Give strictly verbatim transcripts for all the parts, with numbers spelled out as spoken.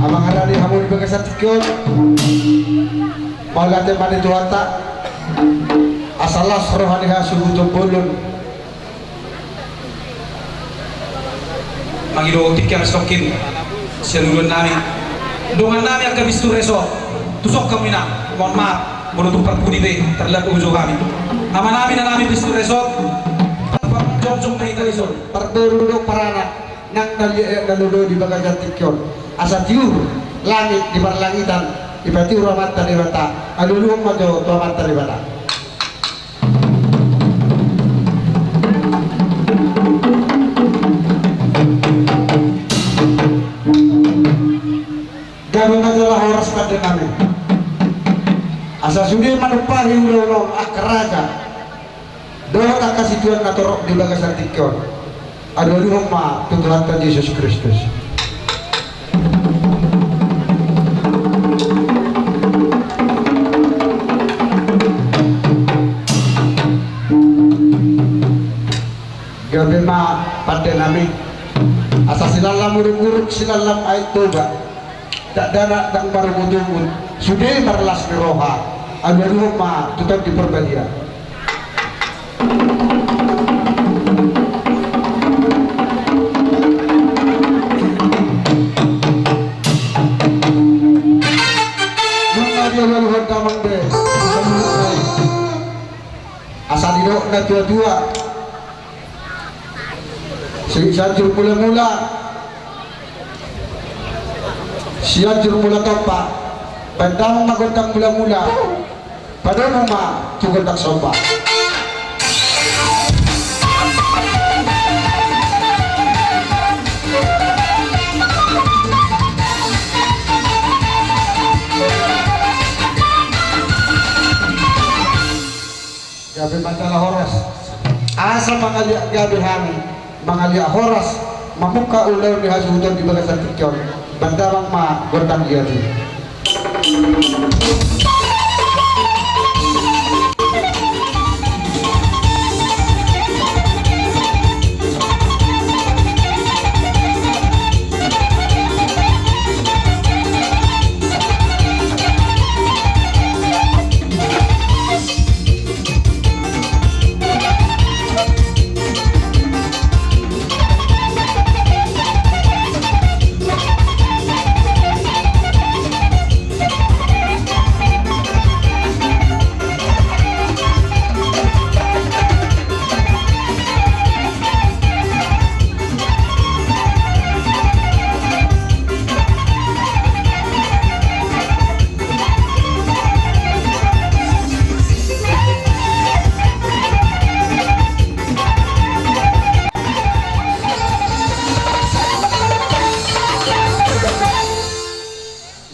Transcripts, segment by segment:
Amang, harani hamu di bagasan tingki on. Mauliate ma di Tuhanta. Asa las roha ni hasuhuton bolon. Mangido tingki on, songkin sian ulaon nami, dongan nami angka Bistur Resort. Tu son hamu, inang, mohon maaf molo tung parpudi pe tarlambat ujung hami. Ama nami, inang nami Bistur Resort. Parjongjong ma hita dison. Parboru dohot paranak nang na liat na lolo di bagasan tingki on. Asa tiur langit di parlangitan, dipatiur Amanta Debata. Alualuhon ma jo tu Amanta Debata. Gabe ma jala horas pande nami. Asa sude manumpahi ulaon on angka raja dohot angka situan na torop di bagasan tingki on. Alualuhon ma tu Tuhanta Jesus Kristus. Gabe ma pande nami. Asa silallam uruk-uruk, silallam Aek Toba. Dakdanak ndang marungut-ungut, sude marlas ni roha. Alualuhon ma tu Tondi Parbadia. Nunga dialualuhon damang be. Asa didok na tua-tua. Si-, Sianjur Mula-mula, Sianjur Mula Tompa, baen damang ma gondang mula-mula, padomu ma tu gondang somba. Gabe ma jala horas. Asa mangaliat gabe hami, mangaliat horas, mamungka ulaon ni hasuhuton di bagasan tingki on. Baen damang ma gondang liat i.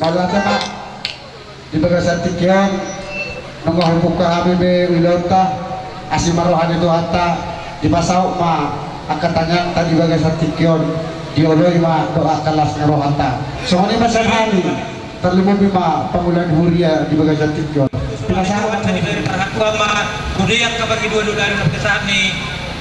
Mauliate ma. Di bagasan tingki on, nunga hubuka hami be ulaonta, asi ma roha ni Tuhanta, dipasaut ma angka tangiangta di bagasan tingki on, dioloi ma dohot angka las ni rohanta. Songon i ma sian hami. Tarlumobi ma pangula ni huria di bagasan tingki on. Pinasahat ma. Di bagasan tingki on ma, sude angka pangidoan-idoan na pinasahat ni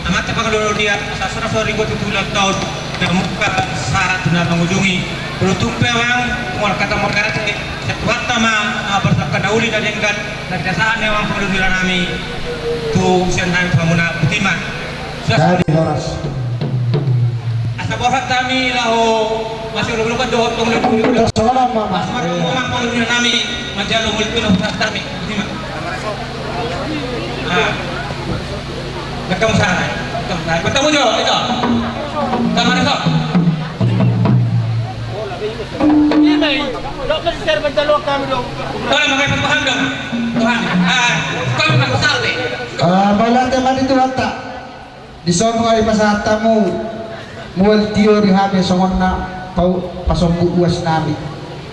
Amanta Pangula ni huria, asa so na so ribu tujuh puluh tahun na mamungka sahat tu na mangujungi. Molo tung pe amang, molo hata mauliate, sian Tuhanta ma, ah, berkat angka na uli na denggan na pinasahat ni amang pangula ni huria nami tu sian hami tu hamuna, botima. Jadi horas. Asa borhat hami laho masiolop-olop dohot pangula ni huria. Terserah, Mama. Asa ma hamu amang pangula ni huria nami manjalo mauliate na hami. Botima. Ah. Rekam sana. Rekam sana. Bertemu jo, itu. Sama itu. Ini, dok, masih share, bentar, lo, kami, dong. Tolong pakai paham, dong. Tuhan. Ah, kami nggak salah, nih. Ah, mauliate ma di Tuhanta. Dison nunga dipasahat hamu mual tio di hami songon na pau-, pasombu uas nami.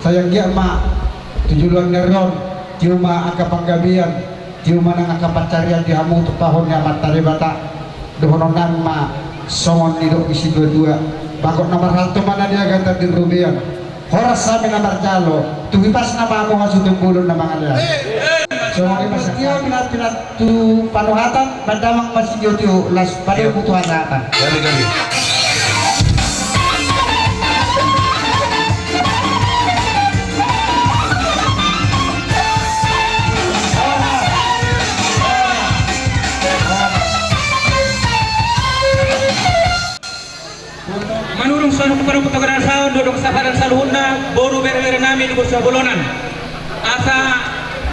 Sai anggiat ma tu joloan ni ari on, tio ma angka panggabean, tio ma nang angka pansarian di hamu tumpahon ni Amanta Debata. Dohonon nami ma songon nidok ni situa-tua: Bagot na marhalto ma na niagatan di robean. Horas hami na marjalo, tu hipasna ma hamu hasuhuton bolon na mangalean. Songon i ma sian hami. Pinat-pinat tu panuhatan, baen damang ma sitio-tio, laos padomu tu hasahatan. Gabe, gabe. Songon panumpang tu haganuan saon dohot sahabat saluhutna, boru berebere nami di Borja Bolonan. Asa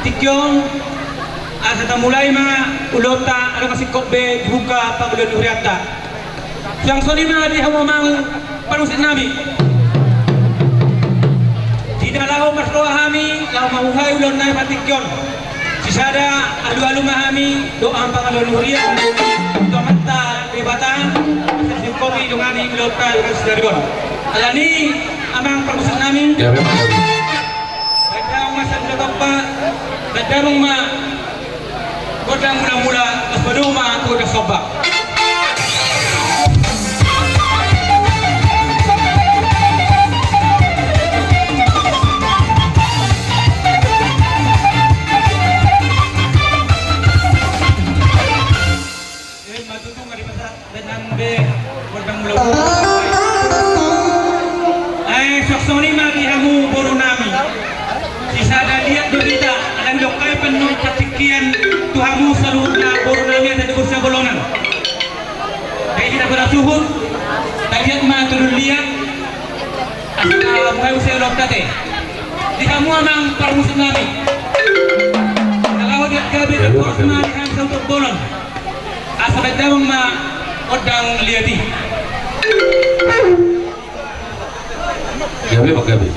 tingki on, asa tamulai ma ulaonta, adong na singkop be dibuka pangoloan ni hurianta. Suang songon i ma di hamu amang parmusik nami. Di na laho mardoa hami, laho mamulai ulaon nami partingkian on. Sisada alualu ma hami dohot pangoloan ni huria tu Amanta Debata, asa disingkopi dongani ulaonta sadari on. Alani amang parmusik nami. Baen damang ma sandok tompa, baen damang ma gondang mulamula, laos padomu ma tu gondang somba. Ai suang songon i ma di hamu boru nami. Sisada liat do hita, alai didok hami pe annon partingkian tu hamu saluhutna boru nami ate di Borja Bolonan. Baen hita hasuhuton, taliat ma tu dolok liat. Asa mulai use ulaonta ate. Di hamu amang parmusik nami. Asa laho liat gabe, asa horas ma di hamu saluhut bolon. Asa baen damang ma gondang liat i. Gabe, Pak, gabe.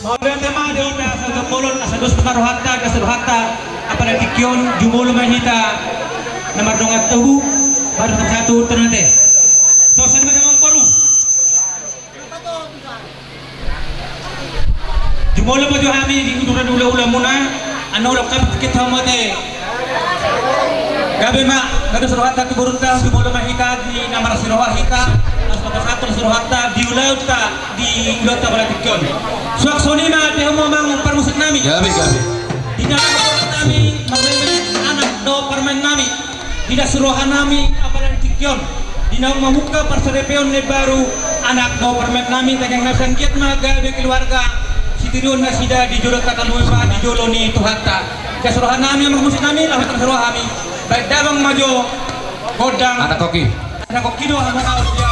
Mauliate ma di hita saluhut, asa dos ma rohanta, asa rohanta, apala tingki on jumolo ma hita na mardongan tubu, baru satu tenate. Sosan ma damang boru. Jumolo ma jo hami di uduran ulaonmuna, annon ulaon hami tingki on mate. Gabe ma, gabe so rohanta tu borunta, jumolo ma hita di na marasi roha hita, laos pasahathon so rohanta di ulaonta, di ulaonta pada tingki on. Suang songon i ma di hamu amang parmusik nami. Gabe, gabe. Di na parmusik nami, marmain anak dohot parumaen nami. Di na suroha nami, apala di tingki on. Di naung mamungka parsaripeon na imbaru, anak dohot parumaen nami, tangiang nami sai anggiat ma gabe keluarga sitiruon nasida di jolo takalua, di jolo ni Tuhanta. Di na suroha nami, amang parmusik nami, laho tangkas roha nami. Baen damang ma jo gondang. Anak koki. Anak koki do hamu na on dia.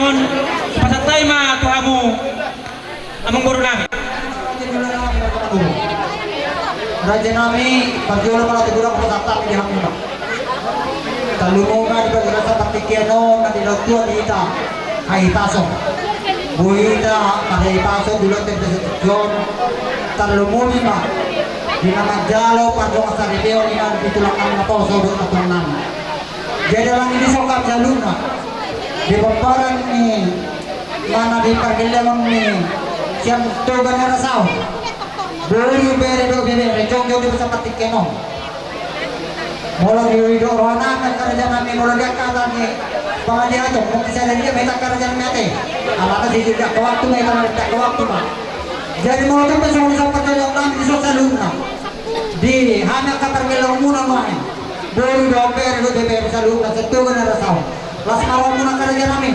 Pasahat hami ma tu hamu, amangboru nami. Raja nami, parjolo ma laho tu godang pasahat hami di hamuna. Tarlumobi ma di bagasan partingkian on na di laut tua di hita hahipason. Boi hita marhahipason di laut tua di hita. Tarlumobi ma di na manjalo pardongan saripeon i ma di tulang nami naposo dohot na tulang nami. Jadi alani i dison hami saluhutna di pomparan ni, manang di pargellengon ni sian Toga Narasaon, boru, bere dohot ibebere jongjong di bagasan partingkian on. Molo didok roha nami, angka raja nami, molo di angka hata ni pangadiaton, mungkin sada dia ma hita angka raja nami ate. Alana sijujur angka waktu ma hita, angka waktu ma. Jadi molo tung pe songon i, sahat ma di hamu nami dison saluhutna. Di hami angka pargellengonmuna nuaeng, boru dohot bere dohot ibebere saluhutna sian Toga Narasaon. Las ma rohamuna angka raja nami.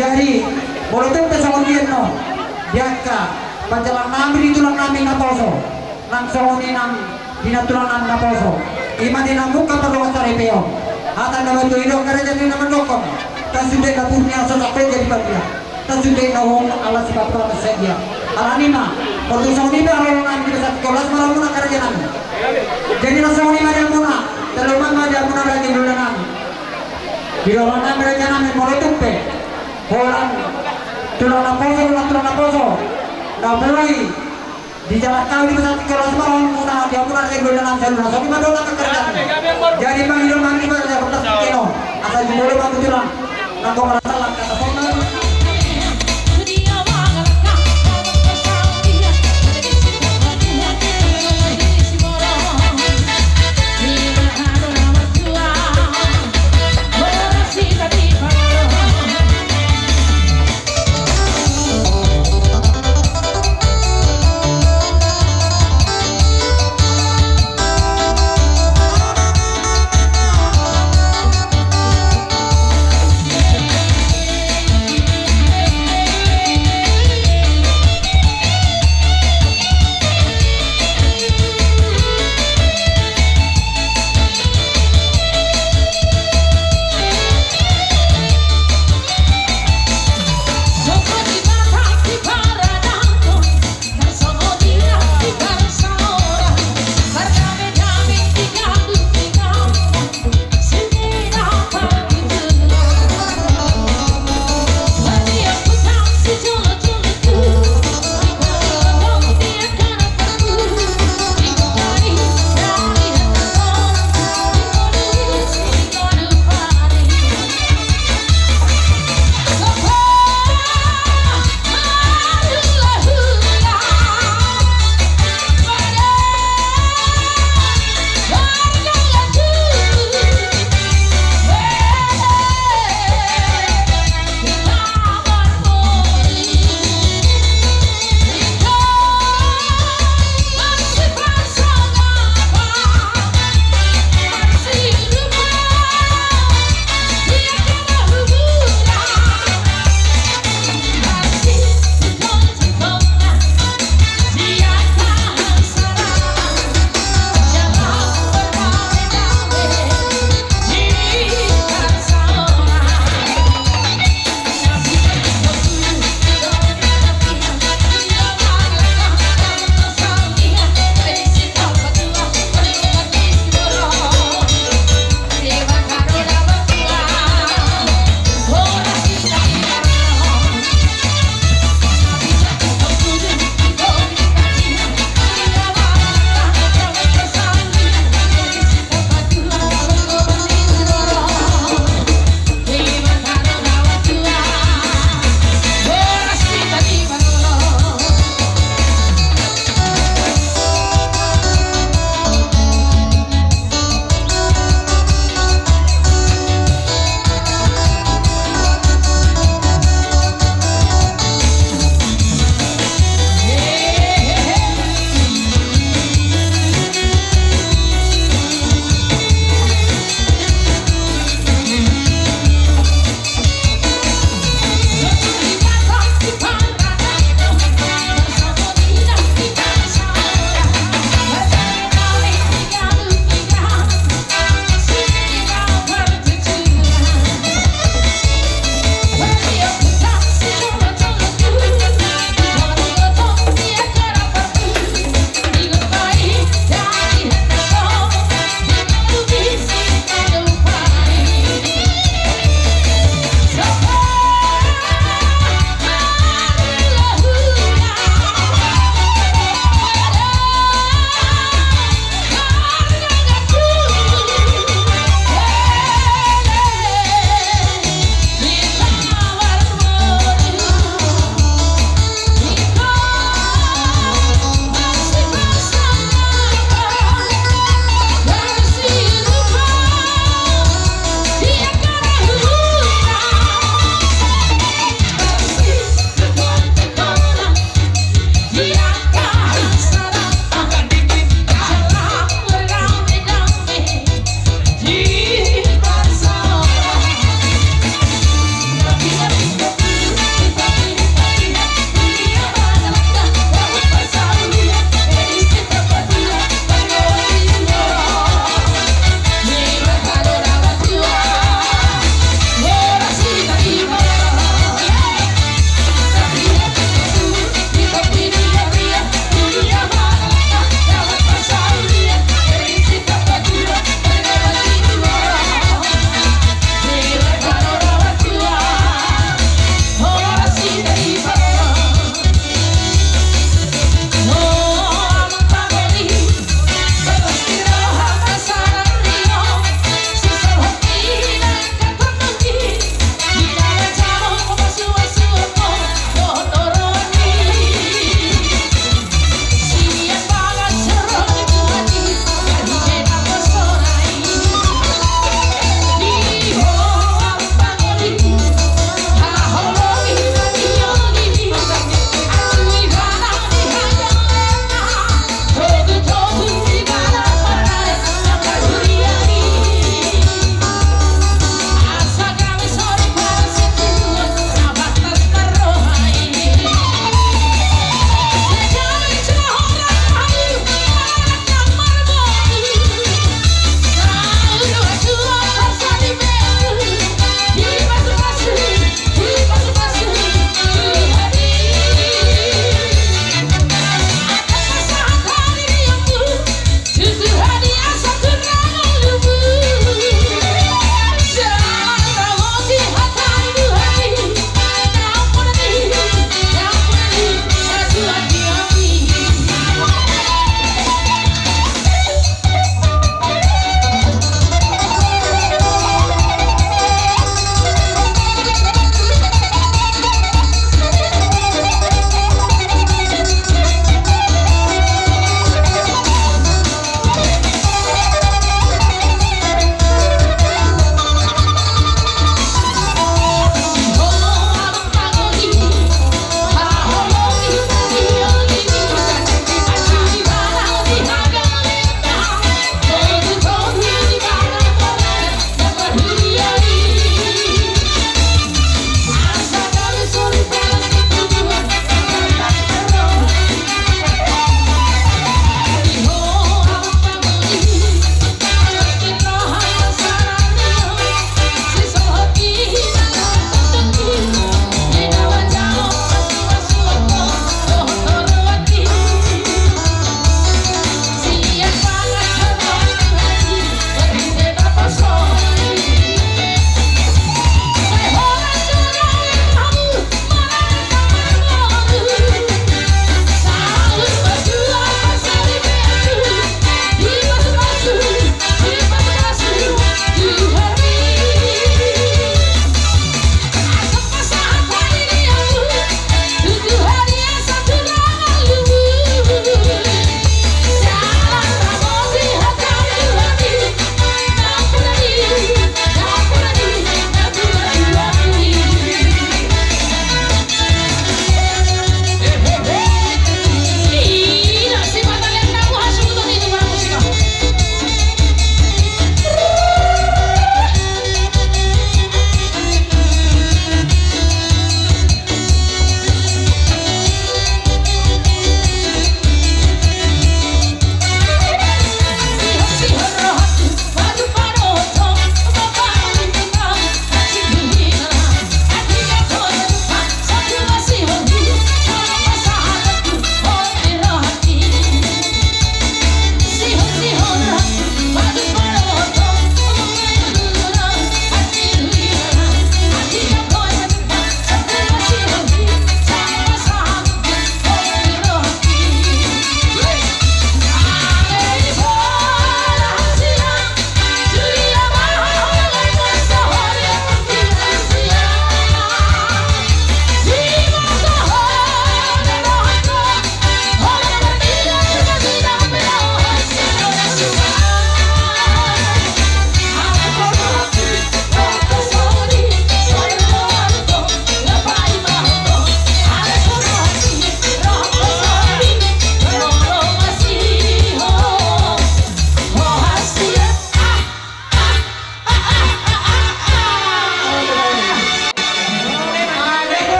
Jadi molo tung pe songon dia nuaeng, di angka panjalang nami di tulang nami naposo, nang songon i nang di na tulang nami naposo, i ma di na mungka pardongan saripeon. Hata na matua i do angka raja nami na mandokkon: Tasude na burju ni aso, sangkot jadi badia. Tasude na uhum ala sipatupaton sadia. Alani i ma, molo tung songon i ma, las ma rohamuna angka raja nami. Jadi las songon i ma di hamuna, tarlumobi ma di hamuna raja ni hulahula nami. Di roha nami raja nami, molo tung pe holan tulang naposo, tulang naposo na boi dijalang hami di bagasan tingki on, las ma rohamuna di hamuna raja ni hulahula nami saluhutna. Songon i ma dohonon angka raja nami. Jadi mangido ma hami di bagasan tingki on, asa jumolo ma tulang nanggo marsalang hata songon i.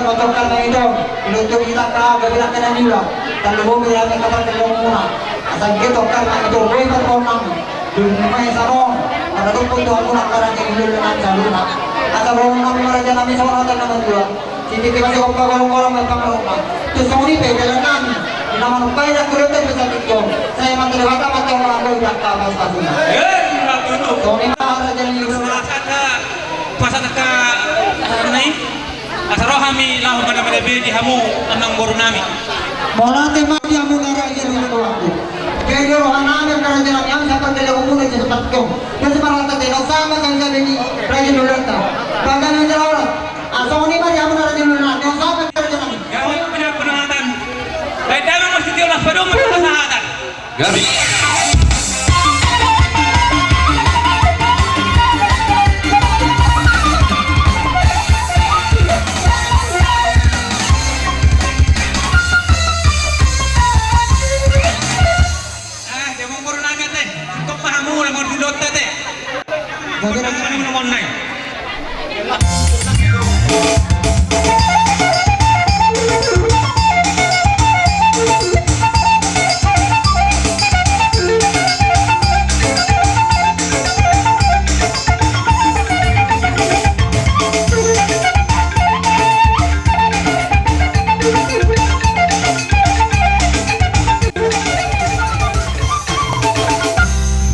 Tongtong na ito, inutup hita angka gabe na niula. Tarlumobi di hami angka parjolo muna. Asa anggiat tongtong na ito, boi parboruon nami. Dung nunga i sanon, maradophon tu hamuna angka raja ni hulahula nami saluhutna. Asa boru nami ma raja nami saur matua. Sititi ma sigompa, golonggolong ma pangarahutna. Tu songon i pe dalan nami. Di na manumpai na kulote pe saat i. Sai ma tu Debata ma tu angka boi angka pasu-pasuna. Songon i ma raja ni hulahula. Pasahat angka, eh, nai. Asa ro hami laho mada-mada be di hamu amangboru nami. Mauliate ma di hamu na raja ni hulahula. Jadi roha nami angka raja nami, hami sahat dalan muna di sampatku. Jadi marata te na sama kan jadi ni raja ni hulahula. Bagan yang jauh. Asa songon i ma di hamu na raja ni hulahula. Na sama kan raja nami. Gabe pina-, pinahatan. Baik, damang mesti tio las padung, pinahatan. Gabe. Ah, dia mau corona nggak, teh? Untuk pahamu, mau dilot, teh? Gabe. Mau nai.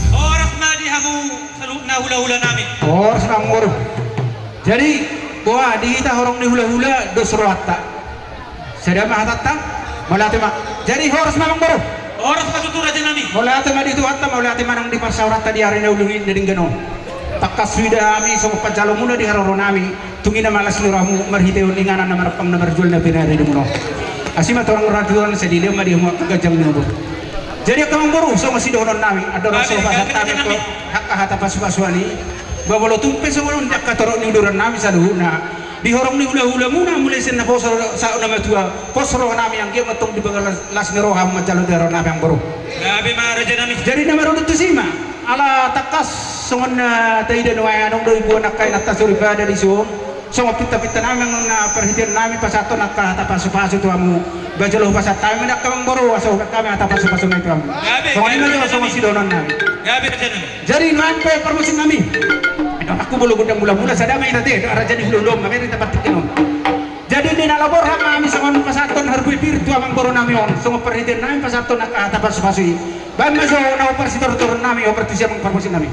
Horas ma di hamu saluhutna hulahula nami. Horas ma, amangboru. Jadi, boha, di hita horong ni hulahula dos rohanta. Sada ma hatanta. Mauliate ma. Jadi, horas ma, amangboru. Horas ma tutu, raja nami. Mauliate ma di Tuhanta, mauliate ma nang di parsaoranta di ari na uli na denggan on. Tangkas huida hami songon panjalo muna di haroro nami. Tung i na ma las ni rohamu marhitehon inganan na marampang na marjual na pinarade muna on. Asi ma torang rajuan sadili ma di hamu angka ganjang ni umur. Jadi, angka amangboru, songon sidohonon nami, andorang so hupasahat hami angka hata pasu-pasuan i. Ba molo tung pe songon on di angka torop ni uduran nami saluhutna. Di horong ni hulahula muna mulai sian naposo sahat na matua, pos roha nami anggiat ma tong dibagas las ni roha manjalo di haroro nami, amangboru. Gabe ma, raja nami. Jadi na marudut tusi ma, ala tangkas songon na taida nuaeng, adong do diboan angka inanta soripada dison. Songon pinta-pinta nami, anggo na parhitean nami pasahathon angka hata pasu-pasu tu hamu. Ba jolo hupasahat hami ma angka, amangboru, asa hubaen hami hata pasu-pasu nami tu hamu. Gabe, songon i ma jolo songon sidohonon nami. Gabe, raja nami. Jadi nuaeng pe parmusik nami. Dohot angka bulu gondang mula-mula, sada ma hita, te, dohot raja ni hulahula on, ma meri ta partingkian on. Jadi di na lao borhat ma hami songon pasahathon harbue pir tu amangboru nami on, songon parhitean nami pasahathon angka hata pasu-pasu i. Baen ma jo na huparsitortor nami, hupartusi amang parmusik nami.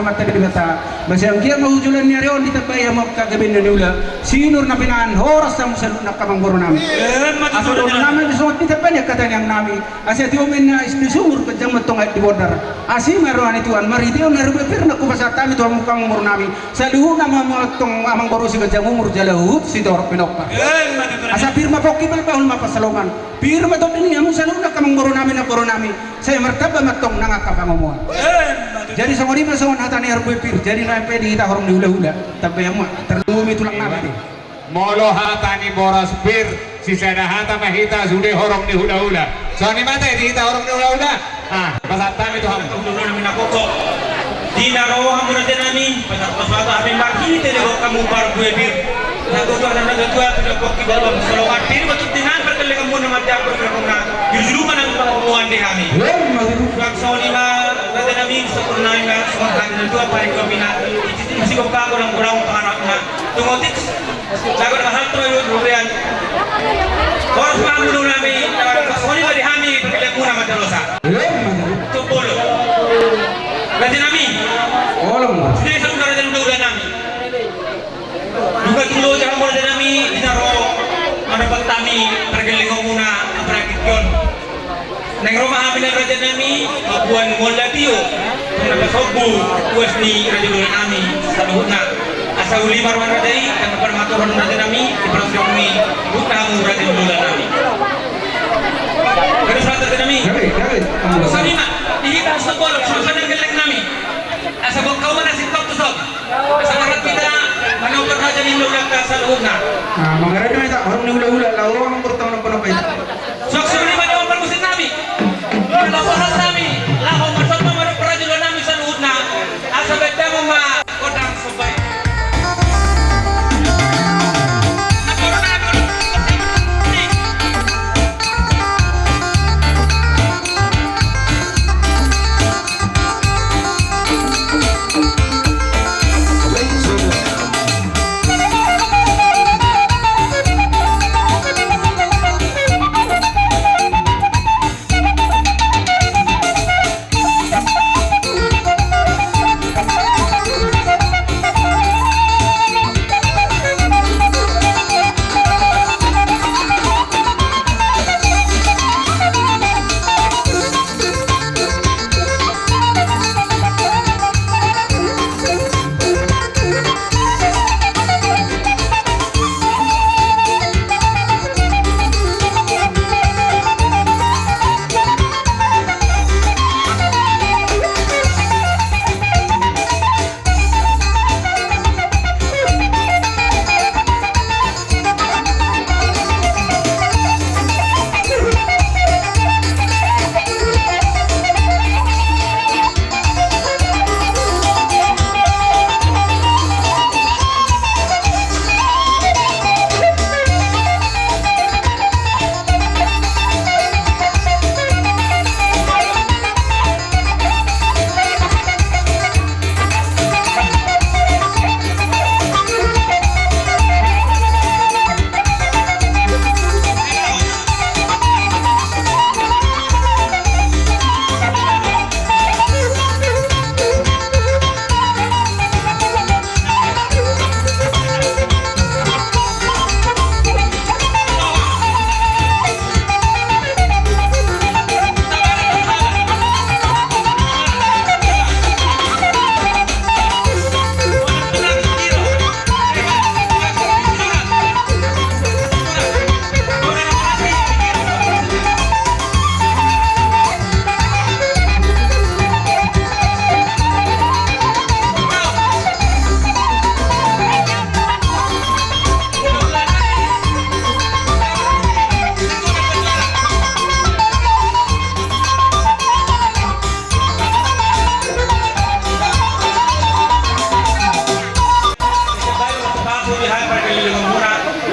Amanta Debata, ba sai anggiat ma tu joloan ni ari on ditambai hamu angka gabe na niula, sinur na pinahan, horas hamu saluhutna angka amangboru nami. Asa dohonon nami songon ditambai ni angka tangiang nami. Asi ma tu omen na di sumur, ganjang ma antong aek di bondar. Asi ma roha ni Tuhan, marhite on na ro be pir na hupasahat hami tu hamu angka amangboru nami. Saluhutna ma hamu antong amangboru, sai ganjang umur jala huhut sitorop pinompar. Asa pir ma pongki, bahul ma pansalongan. Pir ma tondi ni hamu saluhutna angka amangboru nami, namboru nami. Sai martamba ma antong nang angka pangomoan. Jadi songon i ma songon hata ni horong ni boru Pir, jadi na pe di hita horong ni hulahula. Tambai hamu, tarlumobi tulang nami. Molo hata ni boru Pir, sisada hata ma hita sude horong ni hulahula. Songon i ma ate di hita horong ni hulahula. Ah, pasahat hami tu hamu. Hulahula nami na pokok. Di na ro hamu raja nami, pasahat-pasahat hami marhite di hamu boru Pir. Na tutu, na tutu, na tutu, na pokok, di bawah pansalongan. Pir ma tondi nang pargellenganmuna, marjabu pargellenganmuna. Jujur ma nang pangomoan di hami. Songon i ma raja nami, sampurna i ma songon hata ni na tua, paling kami na. Icicin si gompa, godang-godang pangarahutna. Tung otik. Jago na mahal tu ayo durian. Horas ma hamu nami, songon i ma di hami, pargellenganmuna mandok losa. Topolo. Raja nami. Sude saluhutna raja ni hulahula nami. Dung tu loja hamu raja nami, di na ro mandapothon hami pargellenganmuna, apalagi on. Naeng ro ma hami nang raja nami, mamboan mula tio, na pasombu, uas ni raja ni hulahula nami, saluhutna. Asa uli ma roha ni raja i, dan parmaturan raja nami, di parasukon ni, buta hamu raja ni hulahula nami. Terus raja nami. Songon i ma, di hita sampulu, songon i ma gelleng nami. Asa bongkau ma na singkop tu son. Asa marhite hita, manompar raja ni hulahula saluhutna. Nah, mangaraja ma hita, horong ni hulahula, laho ro ma bertemu nang penampai. Suksuk ni manompar musik nami. Laporan nami, laho marsombong ma raja ni hulahula nami saluhutna. Asa baen damang ma, godang somba i.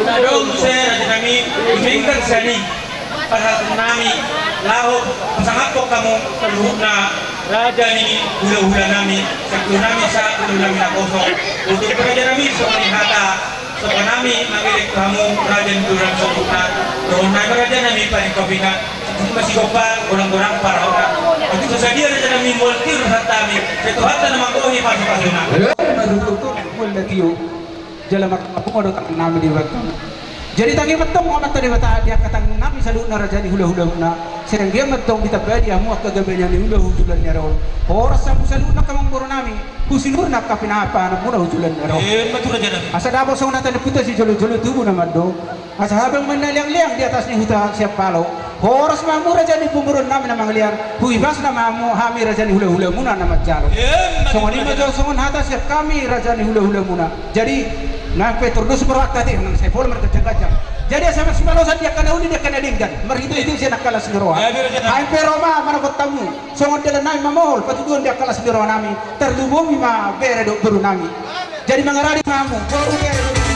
Adong muse raja nami, dumenggan sian i pasahaton nami laho pasangaphon hamu saluhutna raja ni hulahula nami, sahat tu nami, sahat tu nami naposo. Untuk raja nami, songon i hata somba nami mangelek tu hamu raja ni hulahula saluhutna. Dohonon nami raja nami paling kopina, icicin ma sigompa, godang-godang pangarahutna. Asa sadia do raja nami mual tio do hami, sai Tuhanta na manggohi pasupasuna. Jala marhulahula do tangan nami di bagasan. Jadi tangiang ma antong Amanta Debata di angka tangiang nami saluhutna raja ni hulahulamuna. Sai anggiat ma antong ditamba di hamu angka gabe ni hula hu joloan ni ari on. Horas hamu saluhutna angka amangboru nami, hu silur ni angka pinahanpahanmuna hu joloan ni ari on. Asa dapot songon hata ni ompunta, sijolojolo tubu na mandok. Asa habang ma na leangleang di atas ni huta sian palo. Horas ma hamu raja ni pamoruon nami na mangalean, huibasna ma hamu hami raja ni hulahulamuna na manjalo. Songon i ma jo songon hata sian hami raja ni hulahulamuna. Jadi nang pe tordos ma rohanta, ate, nang sai pola marganjangganjang. Jadi asa masipalosan di angka na uli, di angka na denggan, marhitehite sian angka las ni roha. Hami pe ro ma manopot hamu songon dalan nami mamohol patuduhon di angka las ni roha nami. Tarlumobi ma bere dohot boru nami. Jadi mangaradi ma hamu boru, bere dohot boru.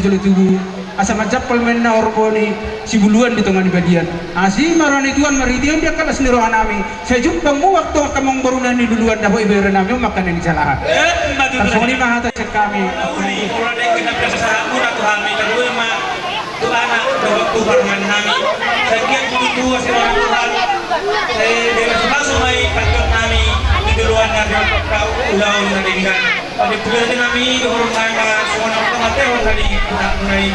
jolo tubu, asa manjampal ma inna horbo ni sibuluan di tonga ni balian. Asi ma roha ni Tuhan marhite on di angka las ni roha nami. Sai jumpang muak tu angka amangboru na niluluan, dapot ibebere nami on ma angka na nisalahan. Tarsongon i ma hata sian hami. Uli, ula dengke na biasa sahat muna tu hami, tarlumobi ma tu anak dohot tu parumaen nami. Sai anggiat tutu asi roha ni Tuhan. Sai dipasupasu ma i pangkot nami di joloan na ulaon na denggan. Padi pulete nami dohot nami songon na pangkatehon na di anak nami.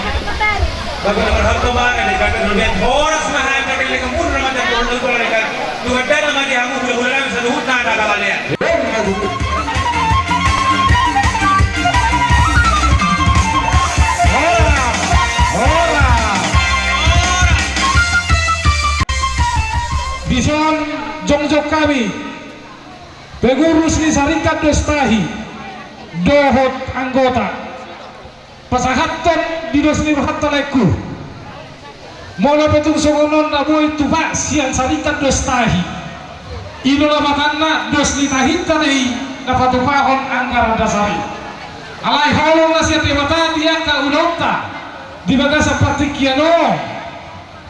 Bagi na marhata ma na denggan, horas ma hami padi lekan pun na mata pun na denggan. Dua dana ma di hamu, hula-hula nami saluhutna na kabalean. Horas, horas. Dison jongjong hami, pengurus ni Saringkat Dos Tahi dohot anggota. Pasahathon di dos ni rohanta laengku. Molo pe tung songon on na boi tupa sian Saringkat Dos Tahi, i do lapatanna dos ni tahinta do i na patupahon anggaran dasar i. Alai holong na sian Debata di angka ulaonta di bagasan partingkian on.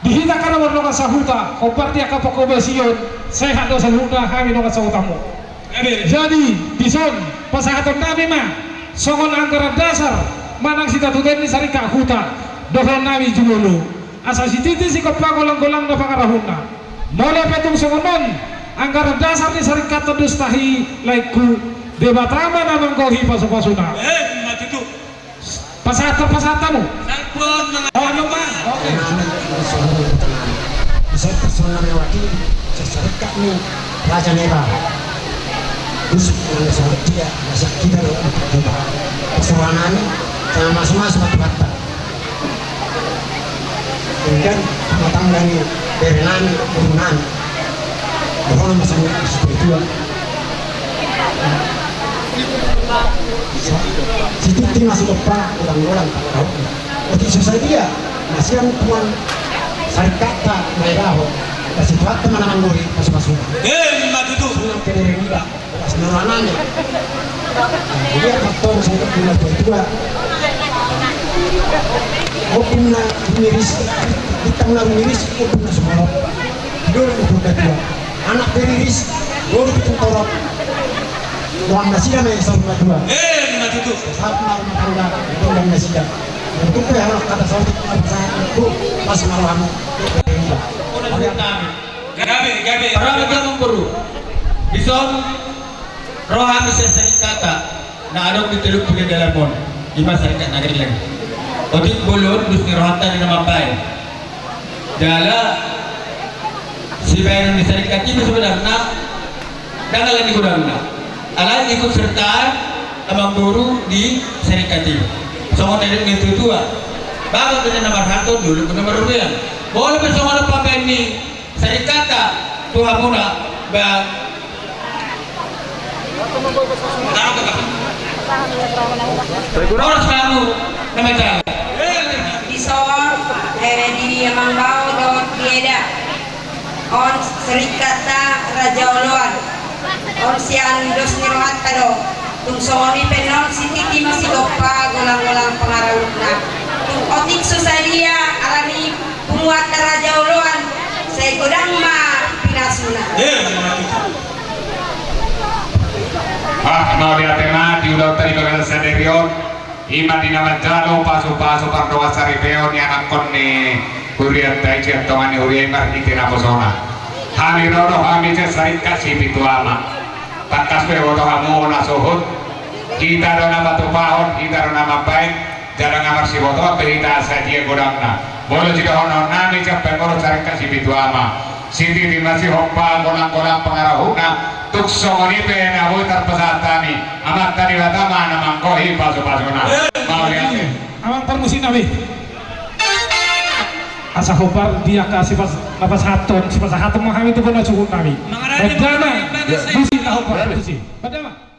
Di hita angka na mardongan sahuta, hombar di angka pangkobasion, sehat do saluhutna hami dongan sahutamuna. Jadi, dison pasahaton nami ma songon anggaran dasar manang sitatuten ni Saringkat Huta dohonon nami jumolo, asa sititi sigompa golang-golang na pangarahutna. Molo pe tung songon on anggaran dasar ni Saringkat Dos Tahi, laengku, Debata ma na manggohi pasu-pasuna. Pasahat, pasahat hamu. Sampun. Oh, adong ma. Oke. Bisa personal lewati seserikatmu Raja Neba. Terus mengenai sama dia, masa kita do. Pasahat nami sama mas-mas mata-mata. Kemudian rumah tangga ni bere nami, guru nami. Dohonon ma songon i tu situan. Sititi ma sigompa, golang-golang pangarahutna. Otik so sadia ma sian tuan saringkatta na idaho, na situatta ma na manggohi pasu-pasuna. Ima tutu. Songon pedere niba. Las ni roha nami. Ia faktor satu kena tua-tua. Ompung na rumiris, bintang na rumiris, ompung na sumorop. Dulu ompung na tua. Anak pe riris, dulu bintang torop. Doang nasida na isau na tua. Eh, na tutu. Saat mau matangga, doang nasida. Untuk pe anak kata sautik na pasangan itu, pas malam. Gabe, gabe. Parang dia mamburu. Bison. Roha ni saringkatta na adong di tolu pulu dalam on, ima saringkat na gelleng. Otik bolon dos ni rohanta di na mambaen. Jala sibaenon ni saringkat i ma sebenarna, dang ala ni godangna. Alai ikut serta amangboru di saringkat i. Songon na nidok ni tua-tua. Bagot do na marhalto, dolok do na marrobean. Molo pe songon on pambaen ni saringkatta tu hamuna, ba. Horas ma hamu na manjalo. Dison, eh, di amang bao dohot di eda. On saringkatta Raja Oloan. On sian dos ni rohanta do. Tung songon i pe annon sititi ma sigompa golang-golang pangarahutna. Tung otik so sadia ala ni punguanta Raja Oloan, sai godang ma pinasuna. Ah, mauliate ma di ulaonta di bagasan sadari on. Ima di na manjalo pasu-pasu pardongan saripeon ni anakkon ni hurianta i sian tonga ni huria i marhite naposona. Hami ro do hami sian saringkat Sipitu Ama. Tangkas pe huboto hamu na suhut. Hita do na patupahon, hita do na mambaen. Jala nga marsibotoan pe hita sadia godangna. Molo sidohonon nami sian pengurus saringkat Sipitu Ama, sititi ma sigompa golang-golang pangarahutna. Tung songon i pe na boi tarpasahat hami, Amanta Debata ma na manggohi pasu-pasuna. Mauliate. Amang parmusik nami. Asa hombar di angka sipas-, na pasahathon, sipasahathon ma hami tu bona suhut nami. Mangarani. Bajana. Mangarani. Musik na hombar. Musik. Bajana.